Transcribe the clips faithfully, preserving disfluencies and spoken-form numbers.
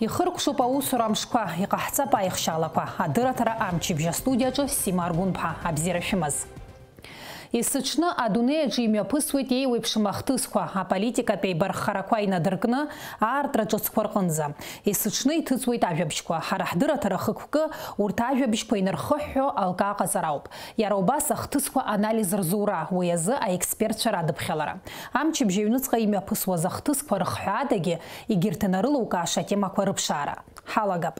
Ихыркәшоуп аусура амшқәа, иҟаҳҵап аихшьаалақәа. Адырраҭара амчыбжь астудиаҿы Сима Аргәынԥҳа, абзиара шәымаз. Есыҽны адунеи аҿы имҩаԥысуеит еиуеиԥшым ахҭысқәа, аполитикатә еибарххарақәа инадыркны, аартра ҿыцқәа рҟынӡа. Есыҽны иҭыҵуеит ажәабжьқәа. Ҳара ҳдырраҭара хықәкы урҭ ажәабжьқәа инархыҳәҳәо алкаа ҟаҵара ауп. Иара убас ахҭысқәа анализ рзура, уи азы аекспертцәа радыԥхьалара. Амчыбжь аҩныҵҟа имҩаԥысуаз ахҭысқәа рыхҳәаадагьы егьырҭ инарылукааша атемақәа рыԥшаара. Ҳалагап.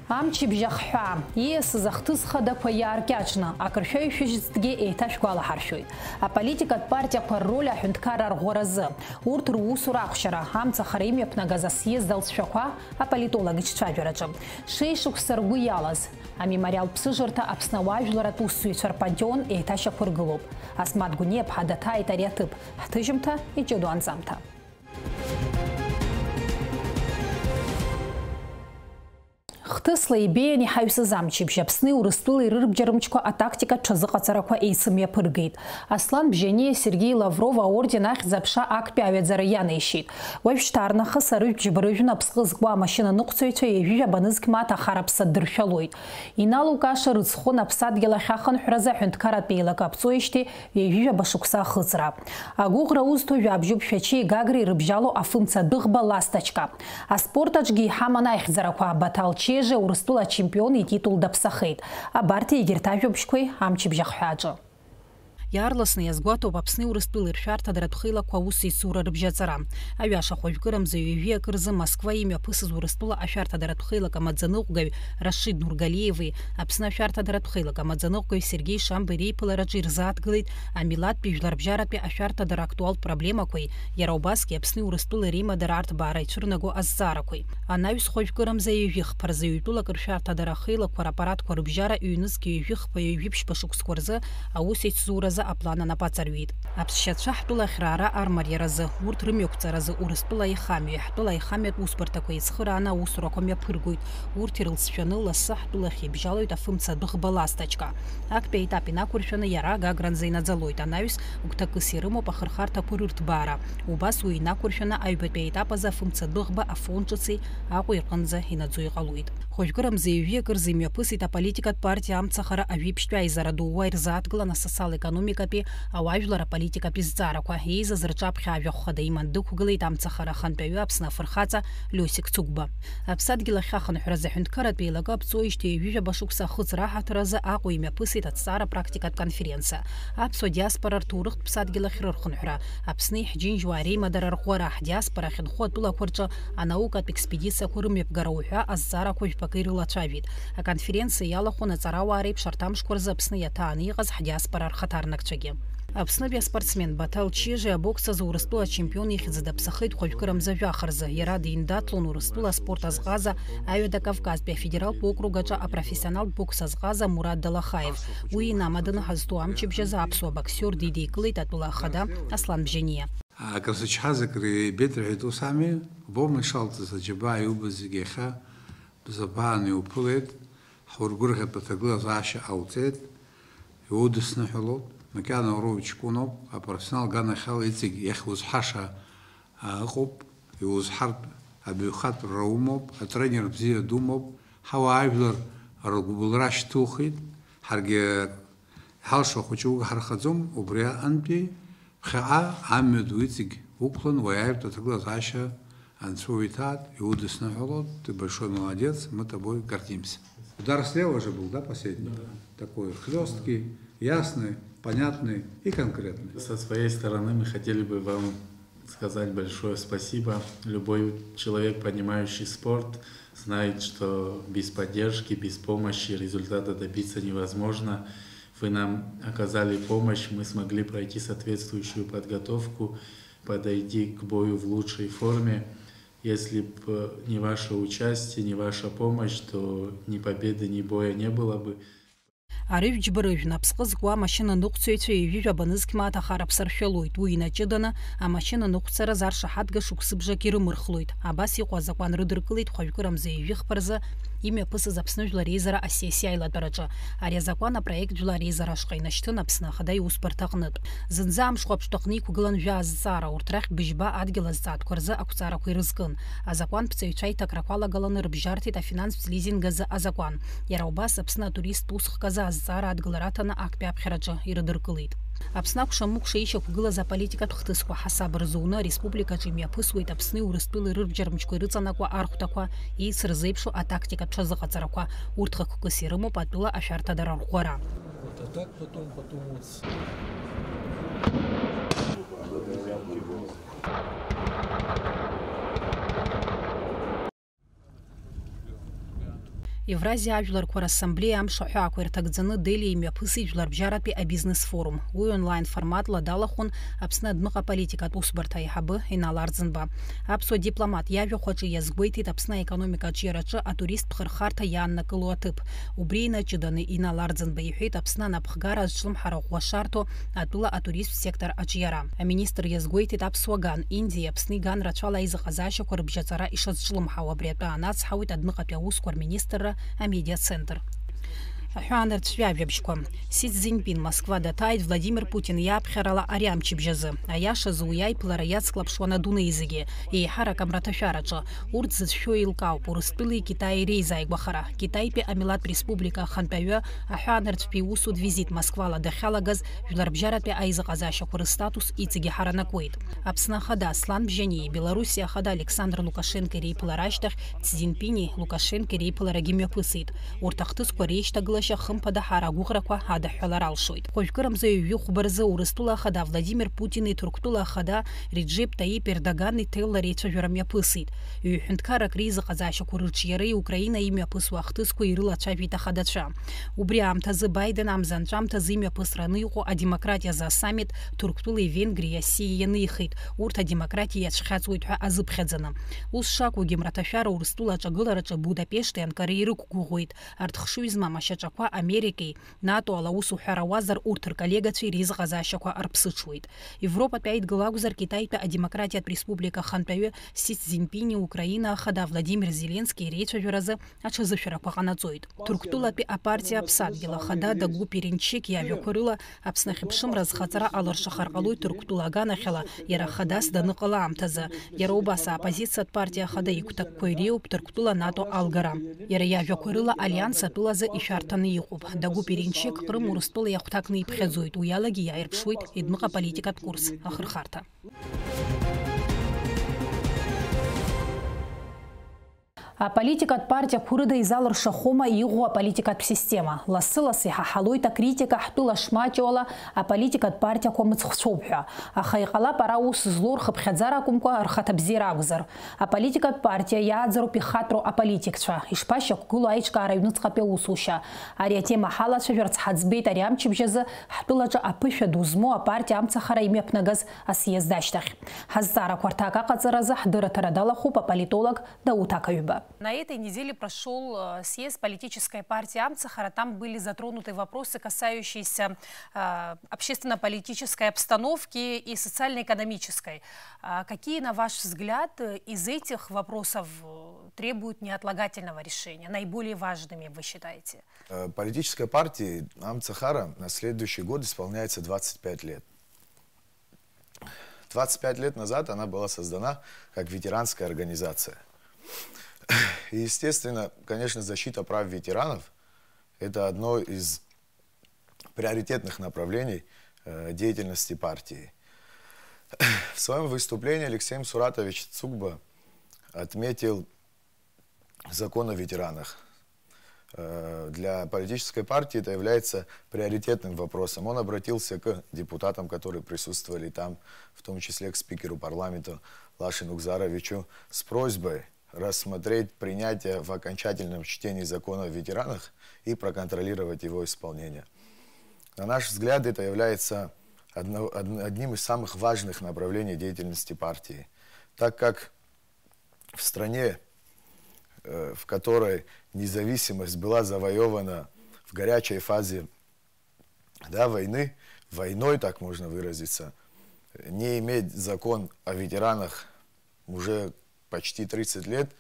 Амчыбжь ахҳәаа, ииасыз ахҭыс хадақәа иааркьаҿны, акыршәа ишәыжьӡгьы еиҭашәгәалаҳаршәоит. Аполитикатә партиақәа рроль аҳәынҭқарра арӷәӷәаразы, урҭ русура ахәшьара, амцахара имҩаԥнагаз асъезд алҵшәақәа аполитологцәа рцәажәараҿы. Шеишықәса ргәы иалаз, амемориалтә ԥсыжырҭа Аԥсны ауаажәларратә усзуҩцәа рпантеон еиҭашьақәыргылоуп. Асмаҭ Гәыниаԥҳа даҭааит ари аҭыԥ. Ҳҭыжьымҭа иҷыдоу анҵамҭа. Хҭысла ибеиан иҳаҩсыз амчыбжь Аԥсни Урыстәылеи рырбџьармчқәа атактикатә ҽазыҟаҵарақәа еицымҩаԥыргеит. Аслан Бжьаниа Сергеи Лавров аорден ахьӡ-аԥша актәи аҩаӡара ианаишьеит. Уажәшьҭарнахыс арыжәтә џьбарыжәны аԥсҟы зкуа амашьынаныҟәцаҩцәа ҩажәижәаба нызқь мааҭ ахараԥса ддыршәалоит. Иналукааша рыцхәын аԥсадгьыл ахь ахынҳәразы аҳәынҭқарратә еилакы аԥҵоижьҭеи ҩажәижәаба шықәса ахыҵра. Агәыӷра узҭо жәабжьуп Шәачеи Гагреи рыбжьало афымца адәыӷба Ласточка. Аспорт аҿгьы иҳаман аихьӡарақәа, Баҭал Чежиа Урыстәыла ачемпион ититул даԥсахеит. Абарҭ егьырҭ ажәабжьқәеи амчыбжь ахҳәааҿы. Иаарласны иазгәаҭоуп Аԥсни Урыстәылеи ршәарҭадаратә хеилақәа аус еицура рыбжьаҵара. Аҩаша хәажәкырамза ҩажәи акы рзы Москва имҩаԥысыз Урыстәыла ашәарҭадаратә хеилак амаӡаныҟәгаҩ Рашид Нургалиеви Аԥсны ашәарҭадаратә хеилак амаӡаныҟәгаҩ Сергеи Шамбеи реиԥылараҿы ирзааҭгылеит амилаҭтәи жәларбжьаратәи ашәарҭадара актуалтә проблемақәеи, иара убасгьы Аԥсни Урыстәылеи реимадара арҭбаара ицәырнаго азҵаарақәеи. Анаҩс хәажәкырамза ҩажәи хԥа рзы ҩтәылак ршәарҭадара ахеилақәа раппаратқәа рыбжьара ҩнызқь ҩажәи хԥа ҩажәи ԥшьба шықәсқәа рзы аус еицзуразы аплан анапаҵаҩит. Аԥсшьацәа ҳтәыла ахьраара армариаразы, урҭ рымҩақәҵаразы Урыстәыла аихамҩеи ҳтәыла аихамҩатә усбарҭақәа еицхырааны аусурақәа мҩаԥыргоит. Урҭ ирылҵшәаны лассы ҳтәылахь ибжьалоит афымца адәыӷба Ласточка. Актәи аетап инақәыршәаны иара Гагранӡа инаӡалоит, анаҩс гәҭакыс ирымоуп ахырхарҭақәа рырҭбаара. Убас уи инақәыршәаны аҩбатәи аетап азы афымца адәыӷба Афон ҿыци Аҟәеи рҟынӡа инаӡо иҟалоит. Хәажәкырамза ҩажәи акырзы имҩаԥысит аполитикатә партиа амцахара ажәибжьтәи аизара ду уа ирзааҭгылан асоциал-економикатәи, ауаажәлар аполитикатәи зҵаарақәа, еизаз рҿаԥхьа ажәахә хада иман дықәгылеит амцахара ахантәаҩы Аԥсны афырхаҵа Лиосик Цыгәба. Аԥсадгьыл ахь ахынҳәразы аҳәынҭқарратә еилакы аԥҵоижьҭеи ҩажәижәаба шықәса ахыҵра аҳаҭыр азы Аҟәа имҩаԥысит аҭҵаара практикатә конференциа. Аԥсуа диаспора рҭоурыхтә ԥсадгьыл ахь рырхынҳәра, Аԥсни ҳџьынџьуаа реимадара рӷәӷәара, ҳдиаспора ахьынхо атәылақәа рҿы анаукатә експедициақәа рымҩаԥгара уҳәа азҵаарақәа жәпакы ирылацәажәеит. Аконференциа иалахәын аҵарауаа реиԥш арҭ амшқәа рзы Аԥсны иаҭааны иҟаз ҳдиаспора рхаҭарнакцәагьы. Аԥснытәи аспортсмен Баҭал Чежиа абокс азы Урыстәыла ачемпион ихьӡ даԥсахеит хәажәкырамза жәахазы. Иара деиндаҭлон Урыстәыла аспорт азҟаза, Аҩада Кавказтәи афедералтә округ аҿы апрофессионалтә бокс азҟаза Мурат Далахаев. Уи инамаданы ҳазҭоу амчыбжь азы аԥсуа боксиор дидикылеит атәыла ахада Аслан Бжьаниа. Акрызычҳаз акры ибеит рҳәеит, ус ами, убома ишалҵыз, аџьабаа иубаз зегьы иахьа бзабааны иуԥылеит, ҳургәырӷьатә аҭагылазаашьа ҟауҵеит, иудысныҳәалоит, макьана уара уҷкәыноуп, апрофессионал аганахьала иҵегь иахьузҳаша, а, ыҟоуп, иузҳартә абаҩхатәра умоуп, атренер бзиа думоуп, ҳауаажәлар ргәыбылра шьҭухит, ҳаргьы ҳалшо хәыҷы угҳархаӡом, убри аҟынтәи ԥхьаҟа амҩа ду иҵегь уқәлан, уаиааиртә аҭагылазаашьа анцәа уиҭаат, иудысныҳәалоит, ты большой молодец, мы тобой гордимся. Удар слева же был, да, последний? Да. Такой хлёсткий, ясный, понятный и конкретный. Со своей стороны мы хотели бы вам сказать большое спасибо. Любой человек, понимающий спорт, знает, что без поддержки, без помощи результата добиться невозможно. Вы нам оказали помощь, мы смогли пройти соответствующую подготовку, подойти к бою в лучшей форме. Если бы не ваше участие, не ваша помощь, то ни победы, ни боя не было бы. Арыжәтә џьбарыжәны аԥсҟы зкуа амашьынаныҟәцаҩцәа ҩажәижәаба нызқь мааҭ ахара ԥсаршәалоит. Уи инаҷыданы амашьынаныҟәцараз аршаҳаҭгашықәсыбжак ирымырхлоит. Абас иҟоу азакәан рыдыркылеит хәажәкырамза ҩажәи хԥа рзы имҩаԥысыз Аԥсны Жәлар Реизара асессиа аилатәараҿы. Ари азакәан апроект Жәлар Реизара ашҟа инашьҭын Аԥсны Ахада иусбарҭа аҟнытә. Зынӡа амшхәаԥштәы аҟны иқәгылан жәа азҵаара, урҭ рахь быжьба адгьыл азҵаатәқәа рзы ақәҵарақәа ирызкын. Азакәанԥҵаҩцәа аиҭакрақәа алагаланы рыбжьарҭеит афинанстә лизинг азы азакәан. Иара убас Аԥсны атуристтә усхк азы азҵаара адгылара аҭаны актәи аԥхьараҿы ирыдыркылеит. Аԥсны акәша-мыкәша ишьақәгылаз аполитикатә хҭысқәа ҳасаб рзуны ареспубликаҿы имҩаԥысуеит Аԥсни Урыстәылеи рырбџьармчқәа ирыҵанакуа архәҭақәа, еицырзеиԥшу атактикатә ҽазыҟаҵарақәа. Урҭ хықәкыс ирымоуп атәыла ашәарҭадара рӷәӷәара. Вот, а так потом, потом вот с- Евразиа ажәларқәа рассамблеиа амш аҳәаақәа ирҭагӡаны Дели имҩаԥысит Жәларбжьаратәи абизнес-форум. Уи онлайн форматла далахәын Аԥсны адәныҟа аполитикатә усбарҭа аиҳабы Инал Арӡынба. Аԥсуа дипломат иажәахә аҿы иазгәеиҭеит Аԥсны аекономика аҿиараҿы атуристтә хырхарҭа иааннакыло аҭыԥ. Убри инаҷыданы Инал Арӡынба иҳәеит Аԥсны анапхгара азҿлымҳара ӷәӷәа шарҭо атәыла атуристтә сектор аҿиара. Аминистр иазгәеиҭеит аԥсуа ган, Индиеи Аԥсни ган рацәала аизыҟазаашьақәа рыбжьаҵара ишазҿлымҳау. Абри атәы аанацҳауеит адәныҟатәи аусқәа рминистрра амедиацентр. Аҳәаанырцәтәи ажәабжьқәа. Си Цзиньпин Москва даҭааит Владимир Путин иаԥхьарала ари амчыбжь азы. Аиашазы уи аиԥылара иацклаԥшуан адунеи зегьы, еиҳарак амраҭашәараҿы. Урҭ зыцәшәо еилкаауп, Урыстәылеи Китаии реизааигәахара. Китаитәи амилаҭтә республика ахантәаҩы аҳәаанырцәтәи иусутә визит Москвала дахьалагаз, жәларбжьаратәи аизыҟазаашьақәа рыстатус иҵегьы ҳаранакуеит. Аԥсны Ахада Аслан Бжьаниеи Белоруссиа Ахада Александр Лукашенко иреиԥылара ашьҭахь Цзиньпини Лукашенко иреиԥыларагьы мҩаԥысит. Урҭ ахҭысқәа реишьҭагылашьа хымԥада ҳара агәыӷрақәа ҳадаҳҳәалар алшоит. Хәажәкырамза ҩажәи хәба рзы Урыстәыла Ахада Владимир Путини Ҭырқәтәыла Ахада Реџьеп Таип Ердогани Ҭелла реицәажәара мҩаԥысит. Ҩ-ҳәынҭқаррак реизыҟазаашьақәа рырҿиареи Украина имҩаԥысуа ахҭысқәеи ирылацәажәеит ахадацәа. Убри аамҭазы Байден амза анҵәамҭазы имҩаԥысраны иҟоу адемократиазы асаммит Ҭырқәтәылеи Венгриеи Россиеи ианихит, урҭ адемократиа иацәхьаҵуеит ҳәа азыԥхьаӡаны. Ус шакәугьы, мраҭашәара Урыстәыла аҿагылараҿы Будапешти Анкареи рықәгәыӷуеит. Арҭ хшыҩ змам ашьаҿақәа Америкеи НАТО ала усуҳәар ауазар, урҭ рколлегацәеи реизыҟазаашьақәа арԥсыҽуеит. Европатәи аидгыла акәзар, Китаитәи адемократиатә республика ахантәаҩы Си Цзиньпини Украина ахада Владимир Зеленски реицәажәаразы аҽазышәарақәа ҟанаҵоит. Ҭырқәтәылатәи апартиа Аԥсадгьыл ахада Дагу Перенчик иажәақәа рыла, Аԥсны ахьыԥшымра азхаҵара алыршахар ҟалоит Ҭырқәтәыла аганахьала, иара хадас даныҟала аамҭазы. Иара убас аоппозициатә партиа ахада игәҭакқәа иреиуоуп Ҭырқәтәыла НАТО алгара. Иара иажәақәа рыла альианс атәылазы ишәарҭаны иҟоуп. Дагу Перенчик Ҟрым Урыстәыла иахәҭакны иԥхьаӡоит, уи алагьы иааирԥшуеит идәныҟа политикатә курс ахырхарҭа. Аполитикатә партиақәа рыда изалыршахома иӷәӷәоу аполитикатә система? Лассы-лассы иҳаҳалоит акритика ҳтәыла шмаҷу ала аполитикатә партиақәа мыцхәцәоуп ҳәа. Аха иҟалап ара ус злоу рхыԥхьаӡара акәымкәа, рхаҭабзиара акәзар. Аполитикатә партиа иааӡароуп ихатәроу аполитикцәа. Ишԥашьақәгылоу аиҿкаара аҩныҵҟатәи аусушьа? Ари атема ҳалацәажәарц ҳаӡбеит ари амчыбжь азы ҳтәылаҿы аԥышәа ду змоу апартиа амцахара имҩаԥнагаз асиезд ашьҭахь. Ҳазҵаарақәа рҭак аҟаҵаразы ҳдырраҭара далахәуп аполитолог Дауҭ Ақаҩба. На этой неделе прошёл, э, съезд политической партии Амцахара. Там были затронуты вопросы, касающиеся, э, общественно-политической обстановки и социально-экономической. А какие, на ваш взгляд, э, из этих вопросов, э, требуют неотлагательного решения, наиболее важными, вы считаете? Э, политической партии Амцахара на следующий год исполняется двадцать пять лет. Двадцать пять лет назад она была создана как ветеранская организация. И, естественно, конечно, защита прав ветеранов — это одно из приоритетных направлений, э, деятельности партии. В своём выступлении Алексей Мсуратович Цугба отметил закон о ветеранах. Э, для политической партии это является приоритетным вопросом. Он обратился к депутатам, которые присутствовали там, в том числе к спикеру парламента Лаше Нугзаровичу, с просьбой рассмотреть принятие в окончательном чтении закона о ветеранах и проконтролировать его исполнение. На наш взгляд, это является одно-, од-, одним из самых важных направлений деятельности партии, так как в стране, э, в которой независимость была завоевана в горячей фазе, да, войны, войной, так можно выразиться, не иметь закон о ветеранах уже почти тридцать лет,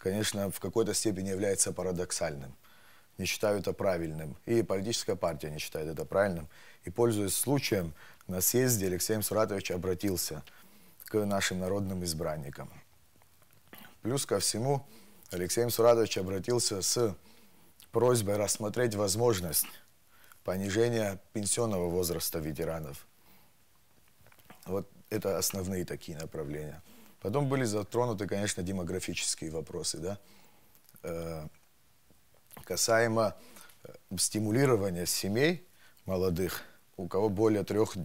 конечно, в какой-то степени является парадоксальным. Не считаю это правильным. И политическая партия не считает это правильным. И, пользуясь случаем, на съезде Алексей Мсуратович обратился к нашим народным избранникам. Плюс ко всему, Алексей Мсуратович обратился с просьбой рассмотреть возможность понижения пенсионного возраста ветеранов. Вот это основные такие направления. Потом были затронуты, конечно, демографические вопросы, да. Э, касаемо э, стимулирования семей молодых, у кого более трех,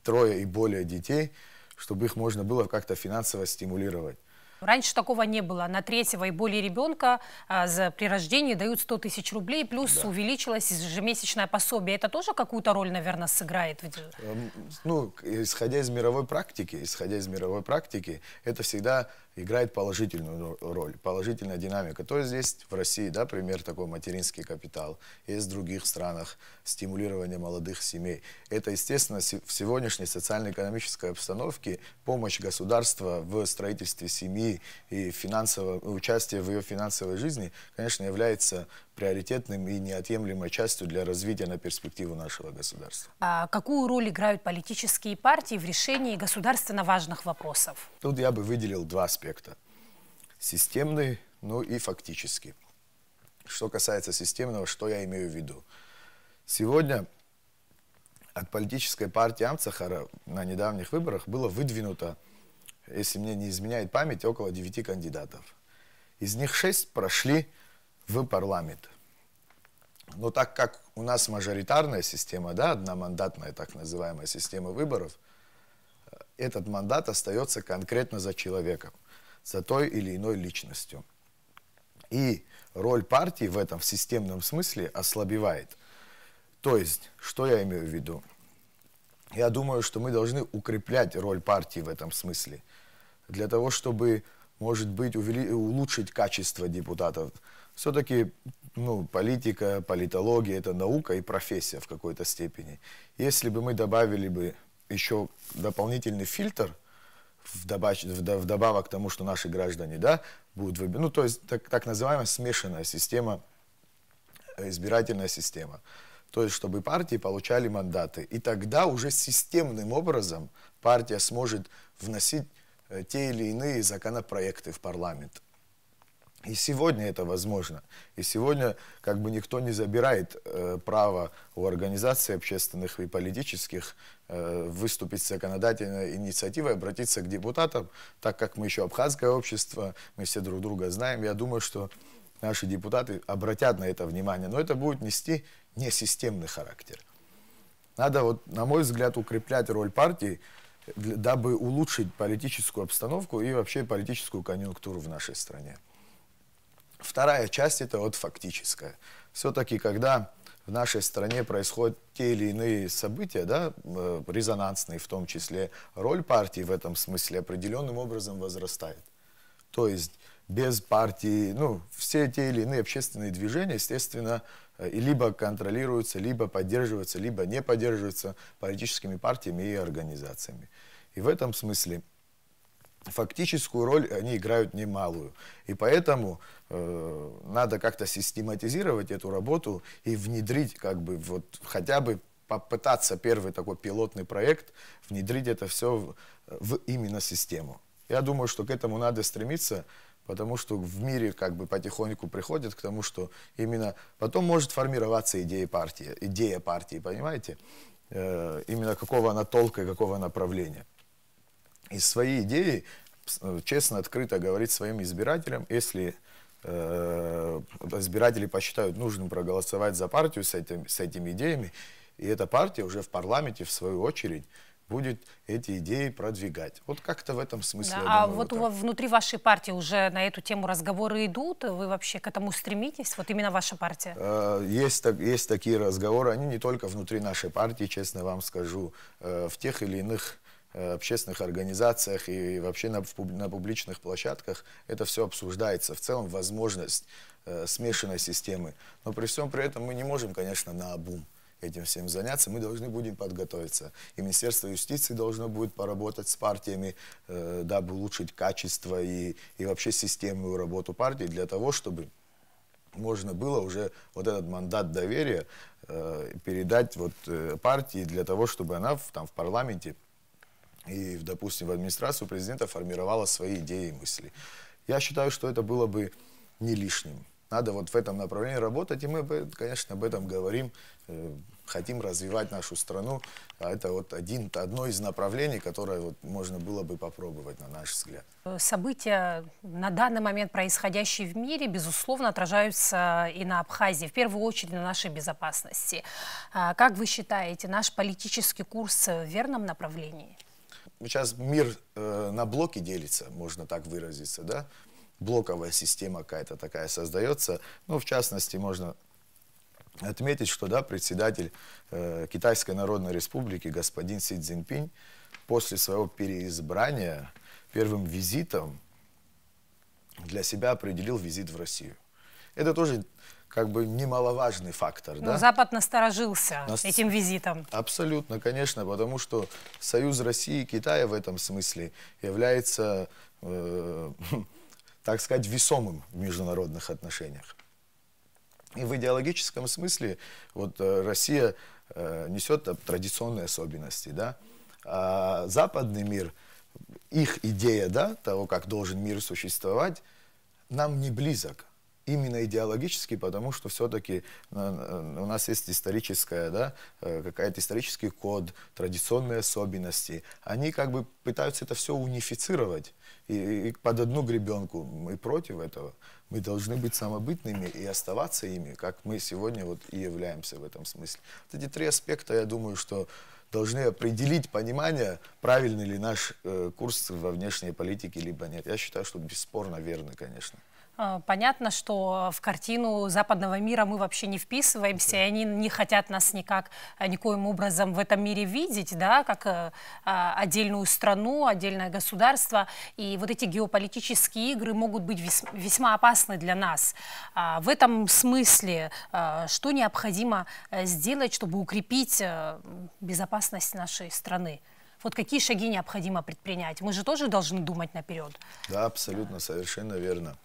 трое и более детей, чтобы их можно было как-то финансово стимулировать. Раньше такого не было. На третьего и более ребенка а, за, при рождении дают сто тысяч рублей, плюс Да. увеличилось ежемесячное пособие. Это тоже какую-то роль, наверное, сыграет? В- Эм, Ну, к- исходя из мировой практики, исходя из мировой практики, это всегда играет положительную ро- роль, положительная динамика. То есть есть в России, да, пример такой материнский капитал, есть в других странах стимулирование молодых семей. Это, естественно, се- в сегодняшней социально-экономической обстановке помощь государства в строительстве семьи и финансовое участие в ее финансовой жизни, конечно, является приоритетным и неотъемлемой частью для развития на перспективу нашего государства. А, какую роль играют политические партии в решении государственно важных вопросов? Тут я бы выделил два аспекта. Системный, ну и фактический. Что касается системного, что я имею в виду? Сегодня от политической партии Амцахара на недавних выборах было выдвинуто, если мне не изменяет память, около девяти кандидатов. Из них шесть прошли в парламент. Но так как у нас мажоритарная система, да, одномандатная так называемая система выборов, этот мандат остается конкретно за человеком, за той или иной личностью. И роль партии в этом в системном смысле ослабевает. То есть, что я имею в виду? Я думаю, что мы должны укреплять роль партии в этом смысле. Для того, чтобы, может быть, увели- улучшить качество депутатов. Все-таки ну, политика, политология — это наука и профессия в какой-то степени. Если бы мы добавили бы еще дополнительный фильтр, вдобач- вдо- вдобавок к тому, что наши граждане да, будут выбирать. Ну, то есть так, так называемая смешанная система, э, избирательная система. То есть, чтобы партии получали мандаты. И тогда уже системным образом партия сможет вносить э, те или иные законопроекты в парламент. И сегодня это возможно. И сегодня как бы никто не забирает э, право у организаций общественных и политических э, выступить с законодательной инициативой, обратиться к депутатам, так как мы еще абхазское общество, мы все друг друга знаем. Я думаю, что наши депутаты обратят на это внимание, но это будет нести несистемный характер. Надо, вот, на мой взгляд, укреплять роль партии, для- дабы улучшить политическую обстановку и вообще политическую конъюнктуру в нашей стране. Вторая часть — это вот фактическая. Все-таки, когда в нашей стране происходят те или иные события, да, э, резонансные в том числе, роль партии в этом смысле определенным образом возрастает. То есть без партии, ну, все те или иные общественные движения, естественно, э, и либо контролируются, либо поддерживаются, либо не поддерживаются политическими партиями и организациями. И в этом смысле фактическую роль они играют немалую. И поэтому э, надо как-то систематизировать эту работу и внедрить, как бы, вот хотя бы попытаться первый такой пилотный проект внедрить это все в, в именно систему. Я думаю, что к этому надо стремиться, потому что в мире как бы потихоньку приходит к тому, что именно потом может формироваться идея партии, идея партии, понимаете? Э, именно какого она толка и какого направления. И свои идеи, с- э, честно, открыто говорить своим избирателям, если э, избиратели посчитают нужным проголосовать за партию с, этим, с этими идеями, и эта партия уже в парламенте, в свою очередь, будет эти идеи продвигать. Вот как-то в этом смысле, Да, я а думаю, вот вот у так. ва- внутри вашей партии уже на эту тему разговоры идут? Вы вообще к этому стремитесь? Вот именно ваша партия? Э, Есть, так- есть такие разговоры, они не только внутри нашей партии, честно вам скажу, э, в тех или иных э, общественных организациях и вообще на, в пуб- на публичных площадках это все обсуждается. В целом возможность э, смешанной системы. Но при всем при этом мы не можем, конечно, наобум этим всем заняться, мы должны будем подготовиться. И Министерство юстиции должно будет поработать с партиями, э, дабы улучшить качество и, и вообще системную работу партии для того, чтобы можно было уже вот этот мандат доверия э, передать вот э, партии для того, чтобы она в, там, в парламенте и, в, допустим, в администрацию президента формировала свои идеи и мысли. Я считаю, что это было бы не лишним. Надо вот в этом направлении работать, и мы, об- конечно, об этом говорим, э, хотим развивать нашу страну. А это вот один, одно из направлений, которое вот можно было бы попробовать, на наш взгляд. События, на данный момент происходящие в мире, безусловно, отражаются и на Абхазии, в первую очередь на нашей безопасности. А как вы считаете, наш политический курс в верном направлении? Сейчас мир э, на блоки делится, можно так выразиться, да? Блоковая система какая-то такая создается. Ну, в частности, можно отметить, что, да, председатель э, Китайской Народной Республики господин Си Цзиньпинь после своего переизбрания первым визитом для себя определил визит в Россию. Это тоже как бы немаловажный фактор. Ну, Да? Запад насторожился Нас- этим визитом. Абсолютно, конечно, потому что союз России и Китая в этом смысле является, э, так сказать, весомым в международных отношениях. И в идеологическом смысле вот э, Россия э, несет э, традиционные особенности, да, а западный мир, их идея, да, того, как должен мир существовать, нам не близок. Именно идеологически, потому что все-таки у нас есть историческая, да, э, какая-то исторический код, традиционные особенности. Они как бы пытаются это все унифицировать и, и под одну гребенку. Мы против этого. Мы должны быть самобытными и оставаться ими, как мы сегодня вот и являемся в этом смысле. Вот эти три аспекта, я думаю, что должны определить понимание, правильный ли наш э, курс во внешней политике, либо нет. Я считаю, что бесспорно верный, конечно. А, Понятно, что в картину западного мира мы вообще не вписываемся, и они не хотят нас никак, а, никоим образом в этом мире видеть, да, как э, а, отдельную страну, отдельное государство. И вот эти геополитические игры могут быть вес- весьма опасны для нас. А, В этом смысле, а, что необходимо э, сделать, чтобы укрепить э, безопасность нашей страны? Вот какие шаги необходимо предпринять? Мы же тоже должны думать наперед. Да, абсолютно, совершенно верно.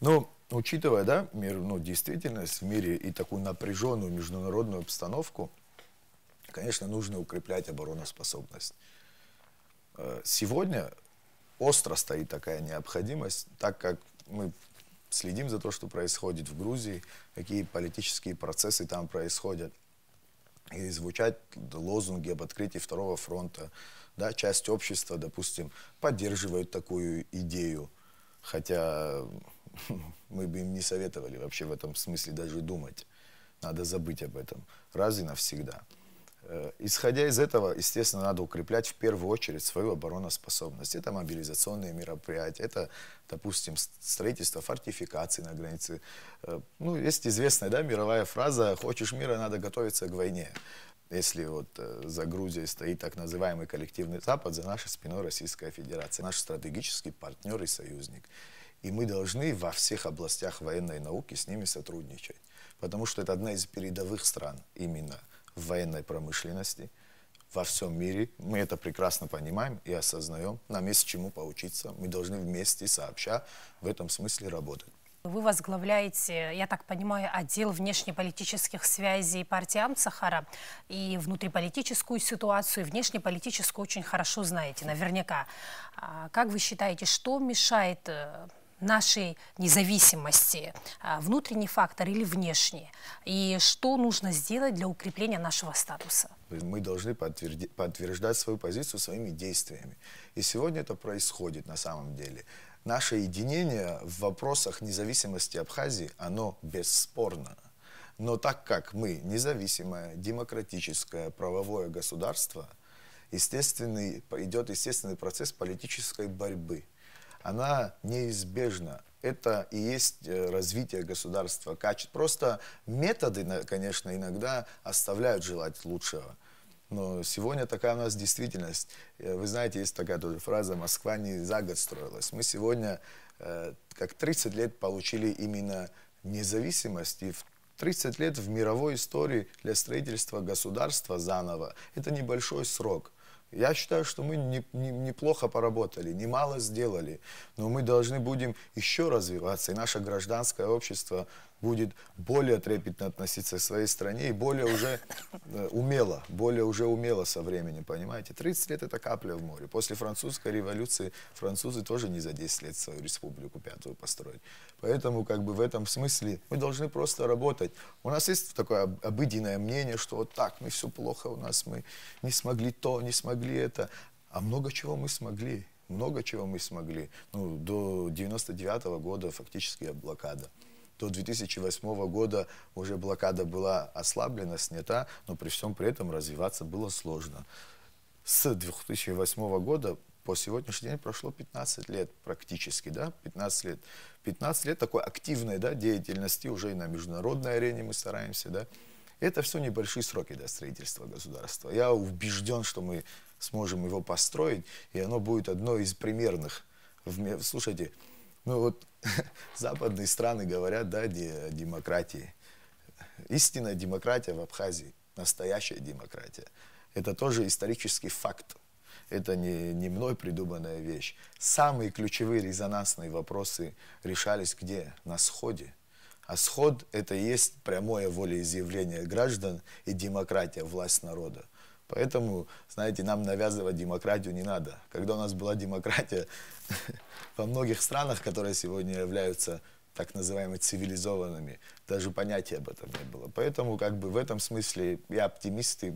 Ну, учитывая, да, мир, ну, действительность в мире и такую напряженную международную обстановку, конечно, нужно укреплять обороноспособность. Э, Сегодня остро стоит такая необходимость, так как мы следим за то, что происходит в Грузии, какие политические процессы там происходят. И звучат лозунги об открытии второго фронта. Да, часть общества, допустим, поддерживает такую идею, хотя мы бы им не советовали вообще в этом смысле даже думать. Надо забыть об этом раз и навсегда. Э, Исходя из этого, естественно, надо укреплять в первую очередь свою обороноспособность. Это мобилизационные мероприятия, это, допустим, с- строительство фортификаций на границе. Э, Ну, есть известная, да, мировая фраза: «Хочешь мира, надо готовиться к войне». Если вот э, за Грузией стоит так называемый коллективный Запад, за нашей спиной Российская Федерация, наш стратегический партнер и союзник. И мы должны во всех областях военной науки с ними сотрудничать. Потому что это одна из передовых стран именно в военной промышленности во всем мире. Мы это прекрасно понимаем и осознаем. Нам есть чему поучиться. Мы должны вместе, сообща, в этом смысле работать. Вы возглавляете, я так понимаю, отдел внешнеполитических связей партии Амцахара. И внутриполитическую ситуацию, и внешнеполитическую очень хорошо знаете, наверняка. А Как вы считаете, что мешает э, нашей независимости? А, Внутренний фактор или внешний? И что нужно сделать для укрепления нашего статуса? Мы должны подтверди- подтверждать свою позицию своими действиями. И сегодня это происходит на самом деле. Наше единение в вопросах независимости Абхазии, оно бесспорно. Но так как мы независимое, демократическое, правовое государство, естественный, идет естественный процесс политической борьбы. Она неизбежна. Это и есть э, развитие государства, качество. Просто методы, на- конечно, иногда оставляют желать лучшего. Но сегодня такая у нас действительность. Э, Вы знаете, есть такая тоже фраза: «Москва не за год строилась». Мы сегодня, э, как тридцать лет, получили именно независимость и в Тридцать лет в мировой истории для строительства государства заново — это небольшой срок. Я считаю, что мы не, не- неплохо поработали, немало сделали, но мы должны будем еще развиваться, и наше гражданское общество будет более трепетно относиться к своей стране и более уже э, умело, более уже умело со временем, понимаете? Тридцать лет — это капля в море. После французской революции французы тоже не за десять лет свою республику пятую построили. Поэтому как бы в этом смысле мы должны просто работать. У нас есть такое об- обыденное мнение, что вот так, мы все плохо, у нас мы не смогли то, не смогли это. А много чего мы смогли. Много чего мы смогли. Ну, до девяносто девятого года фактически блокада. До две тысячи восьмого года уже блокада была ослаблена, снята, но при всем при этом развиваться было сложно. С две тысячи восьмого года по сегодняшний день прошло пятнадцать лет практически, да, пятнадцать лет. Пятнадцать лет такой активной, да, деятельности уже и на международной арене мы стараемся, да. Это все небольшие сроки для строительства государства. Я убежден, что мы сможем его построить, и оно будет одно из примерных. В ме- Слушайте, ну вот западные страны говорят, да, де- о демократии. Истинная демократия в Абхазии, настоящая демократия. Это тоже исторический факт. Это не, не мной придуманная вещь. Самые ключевые резонансные вопросы решались где? На сходе. А сход — это и есть прямое волеизъявление граждан и демократия, власть народа. Поэтому, знаете, нам навязывать демократию не надо. Когда у нас была демократия, во многих странах, которые сегодня являются так называемыми цивилизованными, даже понятия об этом не было. Поэтому как бы в этом смысле я оптимист и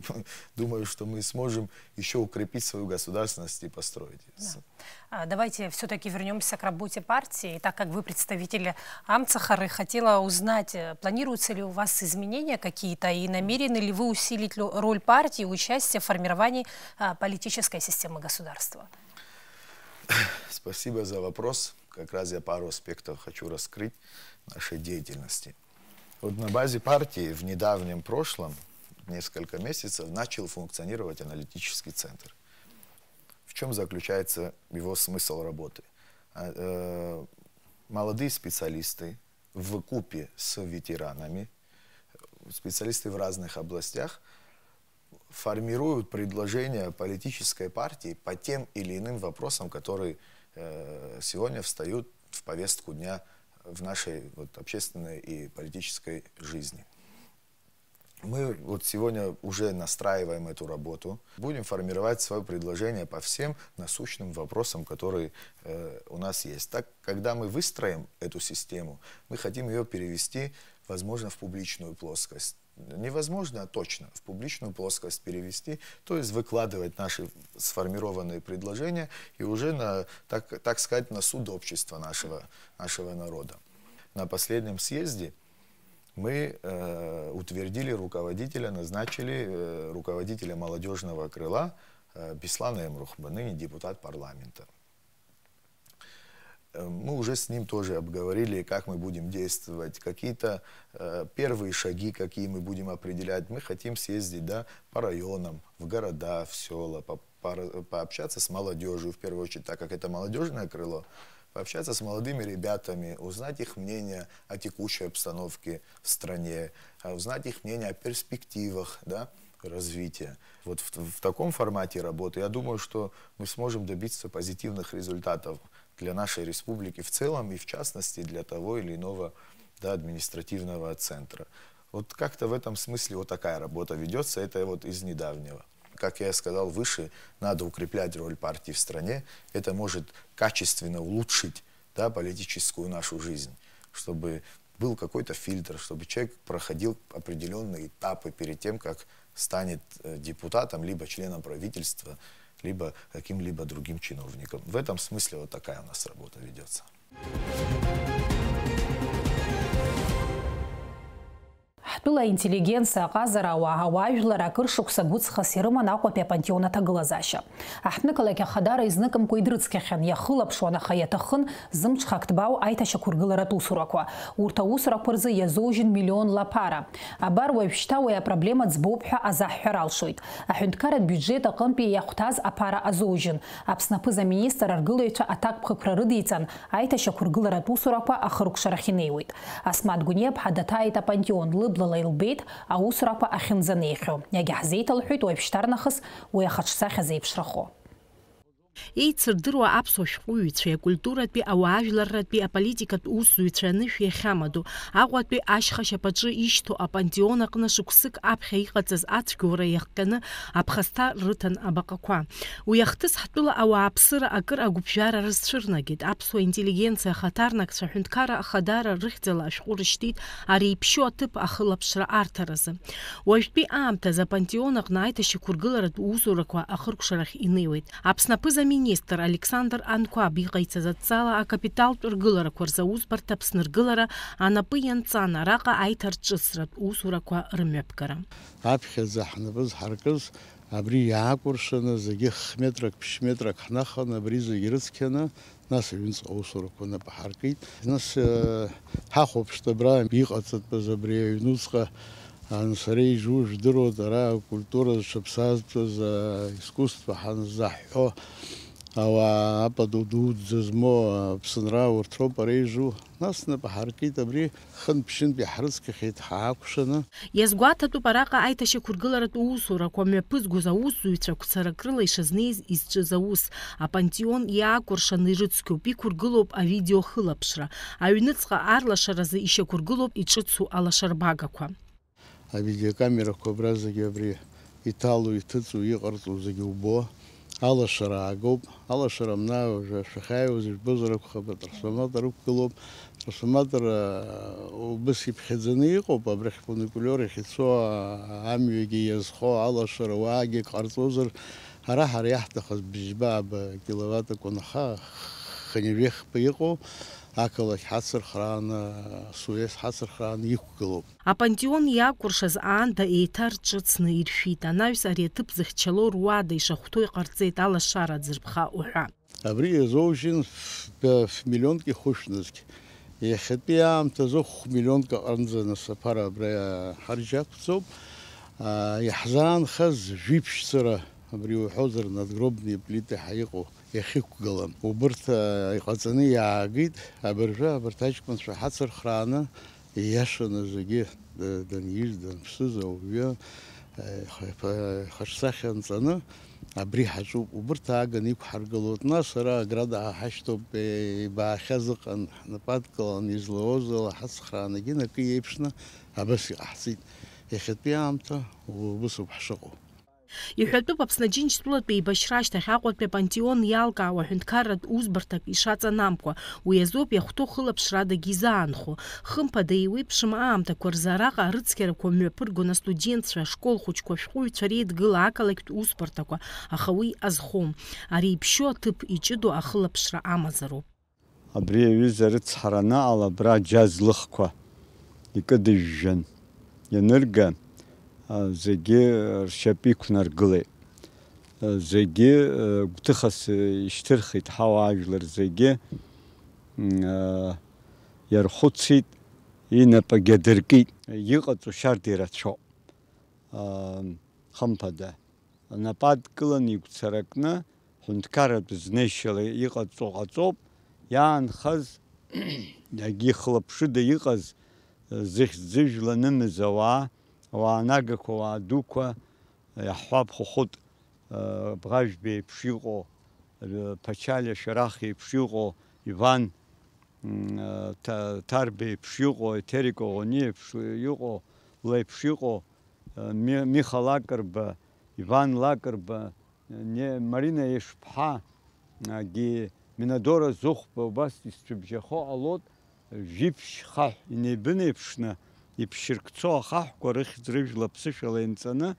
думаю, что мы сможем еще укрепить свою государственность и построить её. Да. А, Давайте все-таки вернемся к работе партии. И так как вы представитель Амцахары, хотела узнать, э, планируются ли у вас изменения какие-то и намерены ли вы усилить лю- роль партии и участие в формировании а, политической системы государства? Спасибо за вопрос. Как раз я пару аспектов хочу раскрыть нашей деятельности. Вот на базе партии в недавнем прошлом, несколько месяцев, начал функционировать аналитический центр. В чем заключается его смысл работы? А, э, Молодые специалисты в купе с ветеранами, специалисты в разных областях, формируют предложения политической партии по тем или иным вопросам, которые э, сегодня встают в повестку дня в нашей вот общественной и политической жизни. Мы вот сегодня уже настраиваем эту работу. Будем формировать свое предложение по всем насущным вопросам, которые э, у нас есть. Так, когда мы выстроим эту систему, мы хотим ее перевести, возможно, в публичную плоскость. Невозможно, а точно, в публичную плоскость перевести, то есть выкладывать наши сформированные предложения и уже на, так, так сказать, на суд общества нашего, нашего народа. На последнем съезде мы э, утвердили руководителя, назначили э, руководителя молодежного крыла э, Беслана Эмрухба, ныне депутат парламента. Э, Мы уже с ним тоже обговорили, как мы будем действовать. Какие-то э, первые шаги, какие мы будем определять. Мы хотим съездить, да, по районам, в города, в села, по- пора- пообщаться с молодежью, в первую очередь, так как это молодежное крыло, пообщаться с молодыми ребятами, узнать их мнение о текущей обстановке в стране, а узнать их мнение о перспективах, да, развития. Вот в, в таком формате работы, я думаю, что мы сможем добиться позитивных результатов для нашей республики в целом и, в частности, для того или иного, да, административного центра. Вот как-то в этом смысле вот такая работа ведется, это вот из недавнего. Как я сказал выше, надо укреплять роль партии в стране. Это может качественно улучшить, да, политическую нашу жизнь, чтобы был какой-то фильтр, чтобы человек проходил определенные этапы перед тем, как станет э, депутатом, либо членом правительства, либо каким-либо другим чиновником. В этом смысле вот такая у нас работа ведется. Тәыла аинтеллигенциа аҟазара ауаа, ауаажәлар акыр шықәса гәыҵхас ирыман Аҟәатәи апантеон аҭагылазаашьа. Аҳҭнықалақь Ахадара изныкымкәа идрыцқьахьан, иахылаԥшуан, аха иаҭахын, зымҽхак ҭбаау аиҭашьақәыргыларатә усурақәа. Урҭ аусурақәа рзы иазоужьын миллионла аԥара. Абар уажәшьҭа уи апроблема ӡбоуп ҳәа азаҳҳәар алшоит. Аҳәынҭқарратә биуџьет аҟынтәи иахәҭаз аԥара азоужьын. Аԥсны аԥыза-министр аргылаҩцәа аҭакԥхықәра рыдиҵан, аиҭашьақәыргыларатә усурақәа ахыркәшарахь инеиуеит. Асмаҭ Гәыниаԥҳа даҭааит апантеон, лыблала илбеит аусурақәа ахьынӡанеихьоу. Иагьаҳзеиҭалҳәеит уажәшьҭарнахыс уи ахаҿсахьа зеиԥшрахо. Еицырдыруа аԥсуа шәҟәыҩҩцәеи акультуратәи ауаажәларратәи аполитикатә усзуҩцәа анышә иахьамадоу, Аҟәатәи ашьха шьапаҿы ишьҭоу апантеон аҟны шықәсык аԥхьа иҟаҵаз ацәгьоура иахҟьаны аԥхасҭа рыҭан абаҟақәа. Уи ахҭыс ҳтәыла ауааԥсыра акыр агәыԥжәара рызцәырнагеит, аԥсуа интеллигенциа ахаҭарнакцәа Аҳәынҭқарра Ахадара рыхьӡала ашәҟәы рышьҭит, ари иԥшьоу аҭыԥ ахылаԥшра арҭаразы. Уажәтәи аамҭазы апантеон аҟны аиҭашьақәыргыларатә усурақәа ахыркәшарахь инеиуеит. Аԥсны аԥыза-министр Александр Анқәаб иҟаиҵаз адҵала акапиталтә ргыларақәа рзы аусбарҭа Аԥсны ргылара анапы ианҵан, араҟа аиҭарҿыцратә усурақәа рымҩаԥгара. Аԥхьаӡа ҳнапы зҳаркыз абри иаакәыршаны зегьы хх-метрак, ԥшь-метрак ҳнаханы абри зегьы рыцқьаны, нас аҩныҵҟа аусурақәа нап ҳаркит. Нас, э, ҳахәаԥшт абра иҟаҵатәыз абри аҩнуҵҟа, ан-, сара ижу жәдыруеит, ара акультура зҽаԥсазтәыз, э, искусство ҳанзаҳҳәо, ауаа апату дуӡӡа змоу аԥсынра урҭ роуп ара ижу. Нас нап ҳаркит абри, хынтә-ԥшьынтә иаҳрыцқьахьеит ҳаакәшаны. Иазгәаҭатәуп араҟа аиҭашьақәыргыларатә усурақәа мҩаԥызгоз аусзуҩцәа қәцарак рыла ишазнеиз изҿыз аус. Апантеон иаакәыршаны ирыцқьоуп, иқәыргылоуп авидеохылаԥшра. Аҩныҵҟа арлашаразы ишьақәыргылоуп иҿыцу алашарбагақәа. Авидеокамерақәа абра зегьы абри иҭалоу, иҭыҵу, иҟарҵоу зегьы убо, алашара аагоуп. Алашара амнаа уажәы шәахьааиуаз ижәбозар акәхап, атрансформатор ықәгылоуп. Атрансформатор, а, убыс иԥхьаӡаны иҟоуп, абрахь фуникулиор иахьцо, а, амҩагьы иазхо алашара уаагьы ак ҟарҵозар, ара ҳара иаҳҭахыз бжьба аба киловатт акәын, аха хынҩажәи хԥа иҟоу ақалақь ҳацырхрааны, Суес ҳацырхрааны иқәгылоуп. Апантеон иакәыршаз аанда еиҭарҿыцны иршәит, анаҩс ари аҭыԥ зыхьчало руада ишахәҭоу иҟарҵеит алашара аӡырԥха уҳәа. Абри иазоужьын ф-, ф-, миллионк ихәышәнызқь. Иахьатәи аамҭазы хә-миллионк аҟынӡа нас аԥара абра ҳарџьақәҵоуп. А, иаҳзаанхаз жәиԥшьцара, абри уҳәозар, надгробные плиты ҳәа иҟоу иахьықәгылам. Убырҭ, а, иҟаҵаны иаагеит, абыржәы абарҭ аҷкәынцәа ҳацырхрааны, ииашаны зегьы, д-, данижә, данԥсыз ауаҩы, э, х-, х-, хаҿсахьа нҵаны абри ҳаҿуп. Убырҭ ааганы иқәҳаргылоит. Нас ара аграда ҳашьҭоуп, э, ибаахьаз ыҟан, ҳнапы адкыланы излауаз ала ҳацхраанагьы акы иеиԥшны абас иҟаҳҵеит. Иахьатәи аамҭа убыс ауп ҳшыҟоу. Иҳәатәуп, Аԥсны Аџьынџьтәылатә еибашьра ашьҭахь Аҟәатәи апантеон иалкаауа ҳәынҭқарратә усбарҭак ишаҵанамкуа, уи азоуп иахәҭоу хылаԥшрадагьы изаанхо. Хымԥада, еиуеиԥшым аамҭақәа рзы араҟа арыцқьарақәа мҩаԥыргон астудентцәа, ашкол хәыҷқәа, ашәҟәыҩҩцәа реидгыла, ақалақьтә усбарҭақәа, аха уи азхом. Ари иԥшьоу аҭыԥ иҷыдоу ахылаԥшра амазароуп. Абри аҩыза рыцҳара анаҟала, абра аџьаз лыхқәа икыдыжәжәан ианырга, а, зегьы ршьапы иқәнаргылеит. А, зегьы, а, гәҭыхас ишьҭырхит, ҳауаажәлар зегьы, м, а, иархәыцит, инапгьы адыркит. Иҟаҵо шьарда ирацәоуп. А, хымԥада. Напы адкыланы игәцаракны, ҳәынҭқарратә знеишьала иҟаҵо ҟаҵоуп, иаанхаз, егьи хылаԥшыда иҟаз, зыхьӡ-ӡыжәла нымыз ауаа, ауаа нагақәа, ауаа дуқәа, иаҳҳәап, Хәыхәыт, Бӷажәба еиԥш иҟоу, Ԥачалиа Шәарах еиԥш иҟоу, Иван, м, Ҭа-, Ҭарба еиԥш иҟоу, Еҭери Коӷониа еиԥш иҟоу, леиԥш иҟоу, Ми-, Миха Лакрба, Иван Лакрба, не-, Марина Ешԥҳа, агьи Минадора Зыхәба убас исцәыбжьахо ҟалоит, жәиԥшь хаҳә инеибынеиԥшны, иԥшьыркцо ахаҳәқәа рыхьӡ-рыжәла ԥсышәала инҵаны,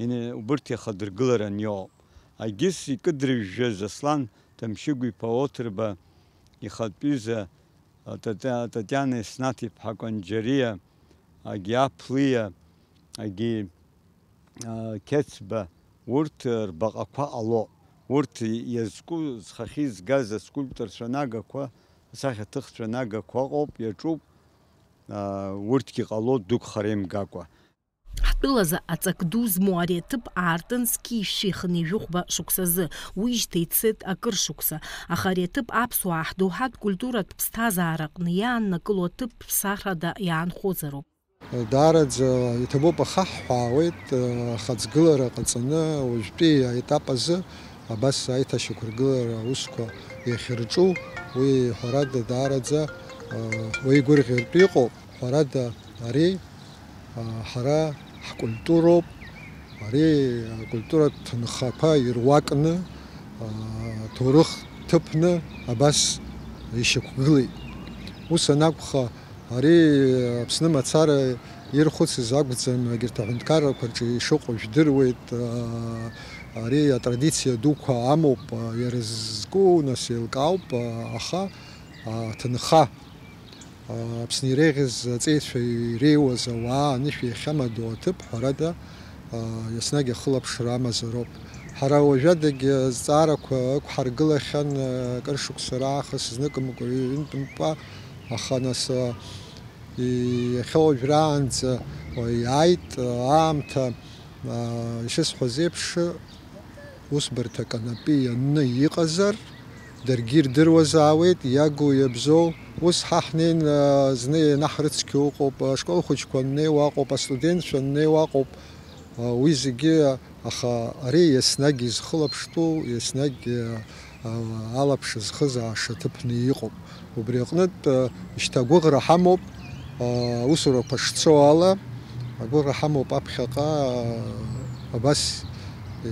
ини-, убырҭ иахадыргыларан иоуп. Агьыс икыдрыжәжәаз Аслан Ҭамшьыгә-иԥа Оҭырба, ихатә ҩыза, Тата-, Татиана Еснаҭ-иԥҳа Кәанџьариа, Агьи Аԥлиа, агьи, а, Қьецба, урҭ рбаҟақәа ҟало. Урҭ иазку, зхахьы изгаз аскульпторцәа нагақәа, асахьаҭыхцәа нагақәа ыҟоуп, иаҿуп, а, урҭгьы ҟало дук хара имгакәа. Ҳтәылазы аҵак ду змоу ари аҭыԥ аартын зқьи жәшәи хынҩажәи жәохәба шықәсазы, уижьҭеи ицеит акыр шықәса, аха ари аҭыԥ аԥсуаа ҳдоуҳатә культуратә ԥсҭазаараҟны иааннакыло аҭыԥ ԥсахрада иаанхозароуп. Даараӡа иҭабуп, ахаҳҳәаауеит, ахаҵгылара ҟаҵаны, уажәтәи аетап азы абас аиҭашьақәыргылара аусқәа иахьырҿу, уи, ҳәарада, даараӡа уеигәырӷьартә иҟоуп. Ҳәарада, ари, а, ҳара ҳкультуроуп, ари акультуратә ҭынхақәа ируакны, а, ҭоурых ҭыԥны абас ишьақәгылеит. Ус анакәха, ари Аԥсны мацара ирхәыцыз акәӡам, егьырҭ аҳәынҭқаррақәа рҿы ишыҟоу жәдыруеит, а, ари атрадициа дуқәа амоуп, а, иара зку, нас, еилкаауп, а, аха, а, аҭынха, Аԥсны иреиӷьыз аҵеицәа иреиуаз ауаа анышә иахьамадоу аҭыԥ, ҳәарада, еснагь ахылаԥшра амазароуп. Ҳара уажәадагь азҵаарақәа ықәҳаргылахьан, акыр шықәса раахыс зныкымкәа, ҩынтәымкәа, аха нас, иахьауажәраанӡа иааит аамҭа, ишысҳәаз еиԥш, Усбарҭак анапы ианны иҟазар, даргьы ирдыруазаауеит, иагу иабзоу. Ус ҳа ҳнеин, а, зны ианаҳрыцқьо ыҟоуп, ашкол хәыҷқәа аннеиуа ыҟоуп, астудентцәа аннеиуа ыҟоуп, а, уи зегьы, аха ари еснагь изхылаԥштәу, еснагь, а, а, алаԥш зхыз аашаҭыԥны иҟоуп. Убри аҟнытә, а, шьҭа агәыӷра ҳамоуп, а, аусурақәа шцо ала, агәыӷра ҳамоуп аԥхьаҟа, а, абас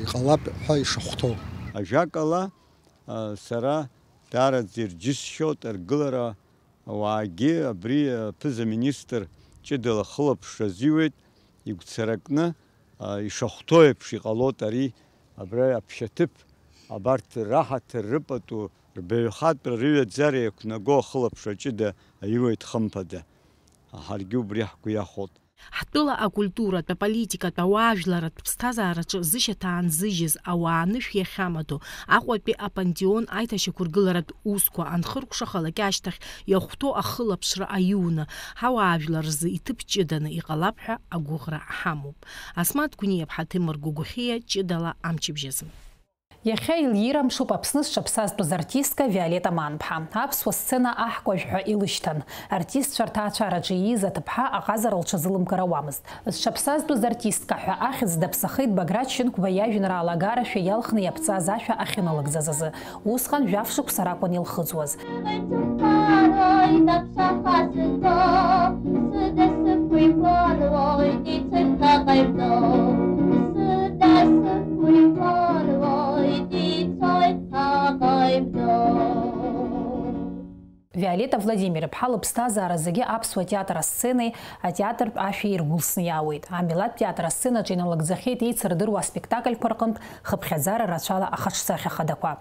иҟалап ҳәа ишахәҭоу. Ажәакала, а, сара даараӡа ирџьысшьоит аргылара ауаагьы, абри аԥыза-министр ҷыдала ахылаԥшра азиуеит, игәцаракны, а, ишахәҭоу еиԥш иҟалоит ари, абра аԥшьаҭыԥ, абарҭ раҳаҭыр рыпату, рбаҩхатәра, рыҩаӡара иақәнаго ахылаԥшра ҷыда аиуеит хымԥада. Ҳаргьы убри ҳгәы иахәоит. Ҳтәыла акультуратә, аполитикатә, ауаажәларратә ԥсҭазаараҿы зышьаҭа аанзыжьыз ауаа анышә иахьамадоу, Аҟәатәи апантеон аиҭашьақәыргыларатә усқәа анхыркәшахалак ашьҭахь иахәҭоу ахылаԥшра аиуны, ҳауаажәлар рзы иҭыԥ ҷыданы иҟалап ҳәа агәыӷра ҳамоуп. Асмаҭ Гәниаԥҳа, Ҭемыр Гәыгәхьиа, ҷыдала амчыбжьазы. Иахьа илирымшуп Аԥсны зҽаԥсазтәыз артистка Виолетта Манԥҳа. Аԥсуа сцена аҳкәажә ҳәа илышьҭан. Артистцәа рҭаацәараҿы ииз аҭыԥҳа аҟазара лҽазылымкыр ауамызт. Зҽаԥсазтәыз артистка ҳәа ахьӡ даԥсахеит Баграт Шьынқәба иажәеинраала Агарашәа иалхны иаԥҵаз ашәа ахьыналыгӡаз азы. Усҟан жәаф шықәса ракәын илхыҵуаз. Сыда сықәиқәарлоит, ицоит ҭаҟаҩ бзоу. Сыда сықәиқәарлоит, ицоит ҭаҟаҩ бзоу. Виолетта Владимир-иԥҳа лыԥсҭазаара зегьы аԥсуа театр асценеи атеатртә ашәеи иргәылсны иаауеит. Амилаҭтә театр асценаҿы иналыгӡахьеит еицырдыруа аспектакльқәа рҟынтә хыԥхьаӡара рацәала ахаҿсахьа хадақәа.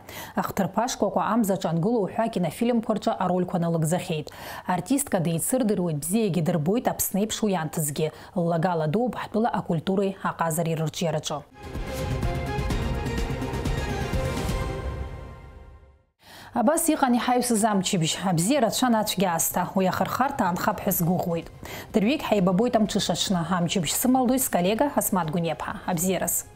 Ахҭырԥа шкәакәа амзаҿа ангылоу уҳәа акинофильмқәа рҿы арольқәа налыгӡахьеит. Артистка деицырдыруеит, бзиагьы дырбоит Аԥсны еиԥш уи анҭыҵгьы. Ллагала дууп ҳтәыла акультуреи аҟазареи рырҿиараҿы. Абас иҟан иҳаҩсыз амчыбжь. Абзиа рацәан ацәгьа аасҭа. Уи ахырхарҭа аанхап ҳәа сгәыӷуеит. Дырҩегь ҳаибабоит амҽыша аҽны. Амчыбжь сымалдоит сколлега Асмаҭ Гәниаԥҳа. Абзиараз.